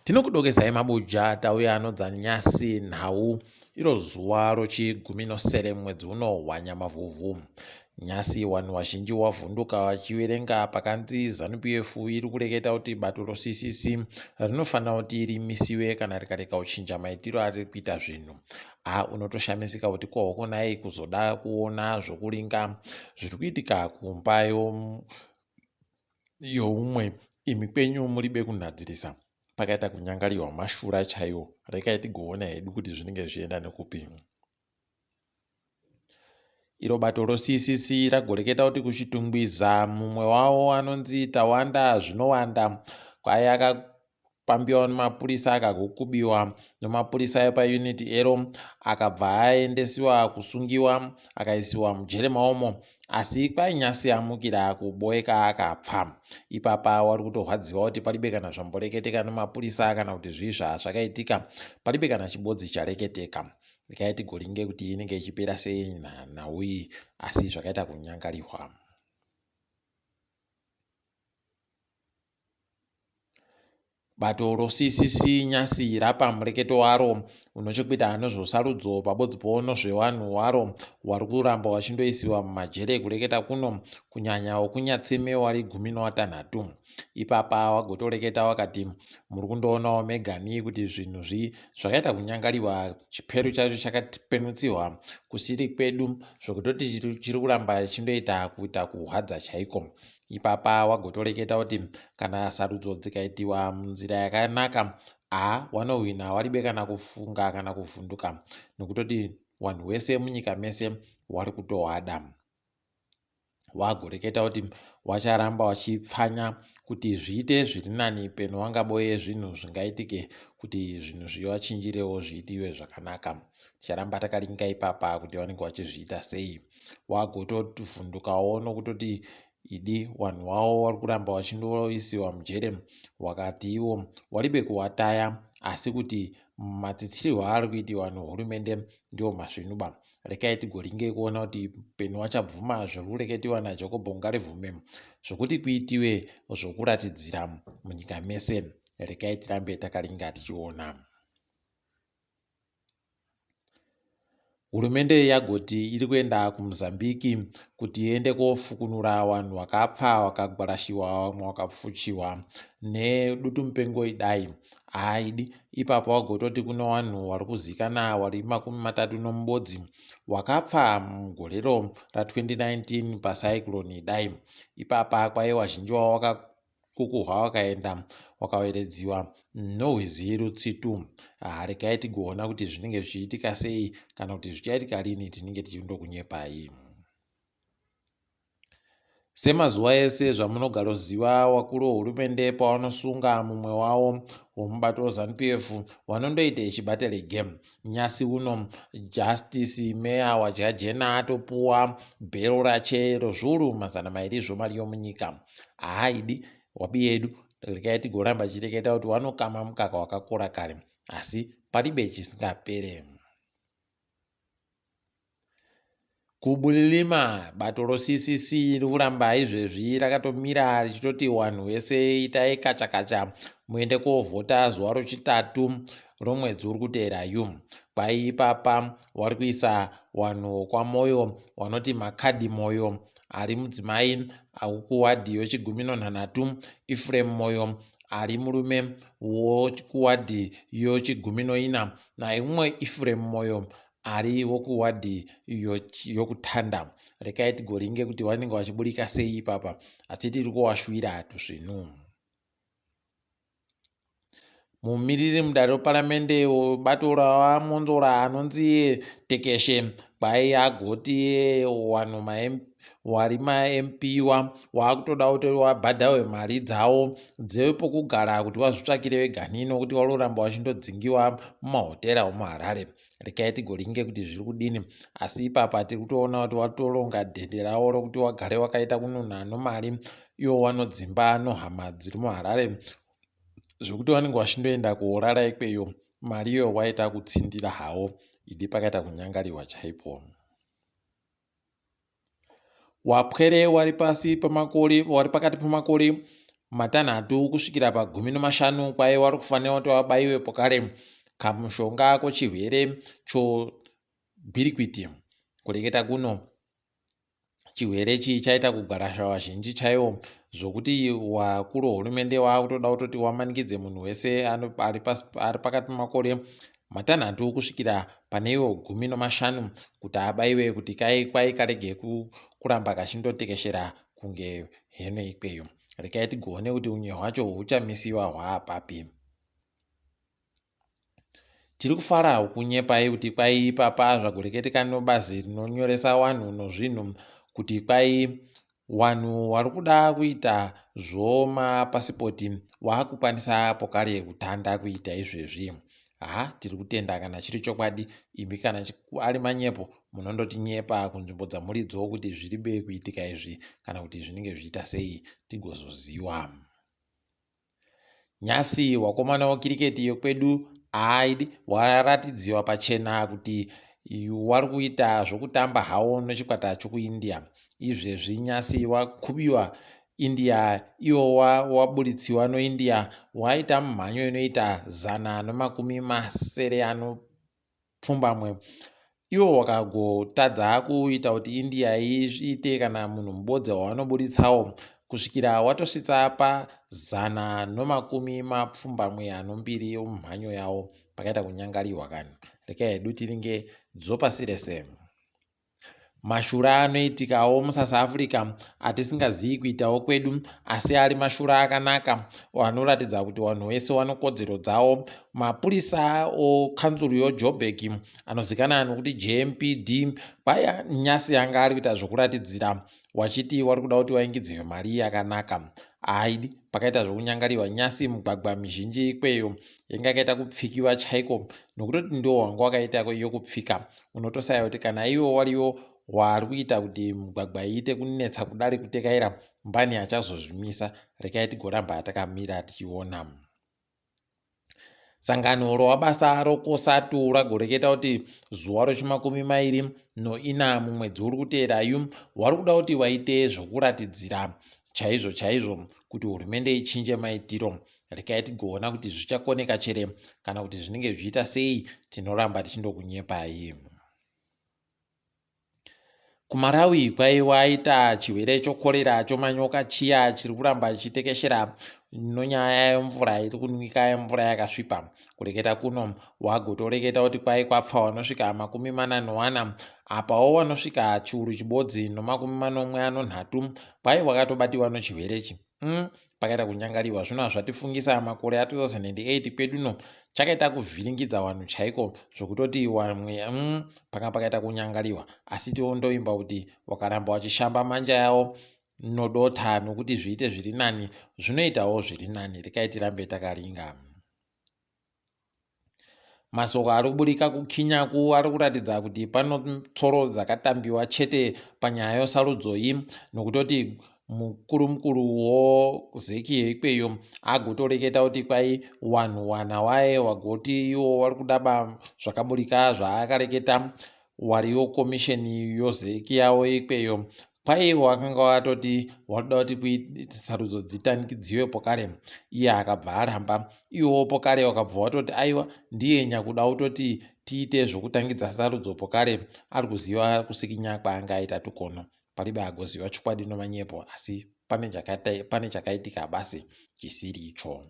Tinokudokezai mabuja tauya anodza nyasi nhau iro zuva rochigumi nosere mwedzi uno waNyamavhuvhu. Nyasi wanhu wazhinji wavhunduka wachiverenga pakanzi Zanu PF iri kureketa kuti bato roCCC rinofanira kuti rimisiwe kana rikarega kuchinja maitiro ariri kuita zvinhu. A unotoshamisika kuti ko hokonai kuzoda kuona zvokuringa zviri kuitika kumba youmwe imi kwenyu muribe kunhadzirisa pakaita kunyangariwa mashura chaiwo rekai tigoona hedu kuti zvinenge zvichienda nekupi. Iro bato roCCC ragoreketa kuti kuChitungwiza mumwe wavo anonzi Tawanda Zvinowanda kwai akapambiwa nemapurisa akagokubiwa nemapurisa epaunit ero akabva aendesiwa kusungiwa akaisiwa mujere maomo asi kwai nyasi amukira kuboeka akapfa. Ipapa wari kutorwadziwa kuti palibe kana zvamboreketeka nemapurisa kana kuti zvii zvazvakaitika palibe kana chibodzi chareketeka. Rekai tigoringe kuti inenge ichipera sei nhau iyi asi zvakaita kunyangarihwa. Bato roCCC nyasi rapa mureketo waro unochekuita nezvesarudzo pabodzipo nezvevanhu waro wari kuramba wachindoisiwa mumajere kureketa kuno kunyanya wokunyatsime wari gumi newatanhatu. Ipapa wagotoreketa wakati muri kundoonawo megani kuti zvinhu zvi zvakaita kunyangariwa chiperu chacho chakapenutsiwa kusiri kwedu zvekutoti chiri kuramba chindoita kuita kuhwadza chaiko. Ipapa wagotoreketa kuti kana sarudzo dzikaitiwa munzira yakanaka a wanohwina waribe kana kufunga kana kuvhunduka nokutoti wanhu wese munyika mese wari kutowada. Wagoreketa kuti wacharamba wachipfanya kuti zviite zviri nani peno wangaboye zvinhu zvingaitike kuti zvinhu zvivachinjirewo zviitiwe zvakanaka. Ticharamba takaringa ipapa kuti vanenge vachizviita sei. Wagotovhundukawo nokutoti idi wanhu wawo wari kuramba wachindoisiwa mujere wakati iwo waribe kuwataya asi kuti matsitsirwo aari kuitiwa nehurumende ndiwo masvinuba. Rekai tigoringe kuona kuti peno wachabvuma zviri kureketiwa naJakobho Ngarivhume zvokuti kuitiwe zvokuratidzira munyika mese. Rekai tirambe takaringa tichiona. Hurumende yagoti iri kuenda kuMozambique kuti iende kofukunura vanhu vakapfa vakagwarashiwa vamwe vakapfuchiwa nedutumupengo idai. Haidi ipapo wagototi kune vanhu vari kuzikana vari 31 wakapfa mugorero ra2019 pacyclone idai. Ipapa kwai wazhinji wavo wakakukuhwa wakaenda wakaveredziwa nohwizi rutsitu. Regai tigoona kuti zvinenge zvichiitika sei kana kuti zvichaitika rini tinenge tichindokunyepai. Semazuva ese zvamunogaroziva wakuru wehurumende pawanosunga mumwe wavo womubato weZanu PF wanondoita chibate rege. Nyasi uno Justice Meya Wadyajena atopuwa bhero rache rozviuru 200 zvomari yomunyika. Haaidi wabi yedu regai tigoramba tichireketa kuti wanokama mukaka wakakora kare asi paribe chisingapere. KuBulilima, bato roCCC riri kuramba izvezvi rakatomira richitoti wanhu wese itai kacha kacha muende kovhota zuva rochitatu romwedzi uri kuteera yu. Kwai ipapa wari kuisa wanhu kwaMoyo wanoti Makhadi Moyo ari mudzimai wokuwadhi yochigumi nonhanhatu, Ephraim Moyo ari murume wokuwadhi yochigumi noina naimwe Ephraim Moyo ari wokuwadhi yokutanda. Rekai tigoringe kuti vanenge vachiburika sei ipapa asi tiri kuwashuwira tusvinu. Mumiriri mudare reparamende webato raVaMwonzora anonzi Tekeshe kwai agoti wanhu wari maMP wa wakutoda kuti wabhadhawe mari dzawo dzepokugara kuti wazvitsvakire wega nokuti waroramba wachindodzingiwa mumahotera omuHarare. Rekai tigoringe kuti zviri kudini asi ipapa tiri kutoona kuti watoronga dhende ravo rokuti wagare wakaita kununa nomari iwo wanodzimba nohama dziri muHarare zvekuti vanenge vachindoenda kuorara ikweyo mari iyoyo waita kutsindira hawo idi pakaita kunyangariwa chaipo. Wapwere wari pasi pamakore wari pakati pemakore matanhatu kusvikira pagumi nomashanu kwai wari kufanira kuti wabaiwe pokare kamushonga kochirwere chogwirikwiti. Kureketa kuno chirwere ichi chaita kugwarasha vazhinji chaiwo zvokuti wakuru hurumende wakutoda kutoti wamanikidze munhu wese ari pakati pemakore matanhatu kusvikira pane iwo 15 kuti abaiwe kuti kai kwai karege kuramba kachindotekeshera kunge heno ikweyo. Regai tigoone kuti unye hwacho huchamisiwa hwaapapi. Tiri kufara kunyepai kuti kwai ipapa zvagoreketeka nobazi rinonyoresa wanhu nozvinhu kuti kwai wanhu wari kuda kuita zvomapasipoti waakukwanisa pokare kutanda kuita izvezvi. Haa tiri kutenda kana chiri chokwadi imi kana ari manyepo munondotinyepa kunzvimbo dzamuridzo kuti zviri be kuitika izvi kana kuti zvinenge zvichiita sei tigozoziwa. Nhasi wakomana wekiriketi yekwedu aidi waratidziwa pachena kuti wari kuita zvokutamba hawo nechikwata chokuIndia. Izvezvi nhasi wakubiwa India iwo waburitsiwa noIndia waita mumhanyo inoita 170. Iwo wakagotadza kuita kuti India iite kana munhu mubodzi wavanoburitsawo kusvikira watosvitsa pa182 yomumhanyo yawo pakaita kunyangariwa kani. Rekai hedu tiringe dzopasi rese. Mashura anoitikawo muSouth Africa atisingazivi kuitawo kwedu asi ari mashura akanaka anoratidza kuti vanhu vese vane kodzero dzavo. Mapurisa okanzuru yoJoburg anozikanwa nokuti JMPD kwaya nyasi anga ari kuita zvokuratidzira wachiti wari kuda kuti waingidzirwe mari yakanaka. Haidi pakaita zvokunyangariwa nyasi mugwagwa mizhinji ikweyo yanga yakaita kupfikiwa chaiko nokutoti ndiwo wanga wakaita yokupfika unotosaya kuti kana iwo wariwo wari kuita kuti mugwagwa iite kunetsa kudari kutekaira mbani achazozvimisa rekai tigoramba takamira tichiona. Sangano rovabasa roCosatu ragoreketa kuti zuva rechimakumi mairi noina mumwedzi uri kuteera yu wari kuda kuti waite zvokuratidzira chaizvo chaizvo kuti hurumende ichinje maitiro. Rekai tigoona kuti zvichakoneka chere kana kuti zvinenge zvichiita sei tinoramba tichindokunyepai. KuMalawi kwaiwaita chirwere chokorera chomanyoka chiya chiri kuramba chichitekeshera nonyaya yemvura iri kunwika mvura yakasvipa. Kureketa kuno wagotoreketa kuti kwai kwapfa vanosvika 44 apawo vanosvika 773 kwai wakatobatiwa nochirwere ichi. Pakaita kunyangariwa zvino zvatifungisa makore a2008 kweduno chakaita kuvhiringidza vanhu chaiko zvokutoti wamwe panga pakaita kunyangariwa asi tiondoimba kuti wakaramba wachishamba manja yawo nodota nokuti zviite zviri nani zvinoitawo zviri nani rekai tirambe takaringa. Masoko ari kuburika kuKinyaku ari kuratidza kuti pano tsoro dzakatambiwa chete panyaya yosarudzo iyi nokutoti mukuru mukuru woZEC ikweyo agotoreketa kuti kwai wanhu wana waye wagoti iwo wari kuda zvakaburika zvaakareketa wariwo komisheni yoZEC yavo ikweyo kwai wakanga watoti wakuda kuti sarudzo dzitangidziwe pokare iye akabva aramba iwowo pokare wakabva watoti aiwa ndiye nyakuda kutoti tiite zvokutangidza sarudzo pokare ari kuziva kusikinya kwaanga aita tukono paribe agoziva chokwadi nomanyepo asi pane chakaitika basi chisiri icho.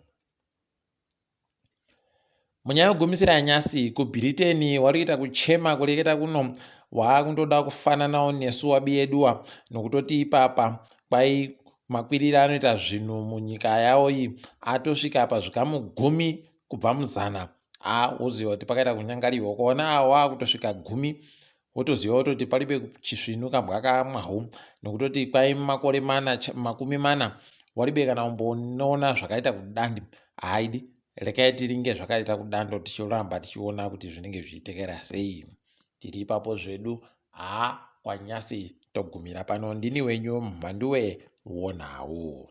Munyaya yokugumisira nyasi kuBhiriteni wari kuita kuchema kureketa kuno waakundoda kufananawo nesu wabiyeduwa nokutoti ipapa kwai makwiriro anoita zvinhu munyika yavo iyi atosvika pazvikamu 10 kubva muzana. Woziva kuti pakaita kunyangariwa ukaona awa wakutosvika 10 wotoziva kutoti paribe chisvinu kambwa kamwahu nokutoti kwai makore 40 waribe kana kumbonoona zvakaita kudandi. Haidi rekai tiringe zvakaita kudando tichiramba tichiona kuti zvinenge zvichitekera sei. Tiri ipapo zvedu kwanyasi togumira pano. Ndini wenyu Mhanduwe wonhau.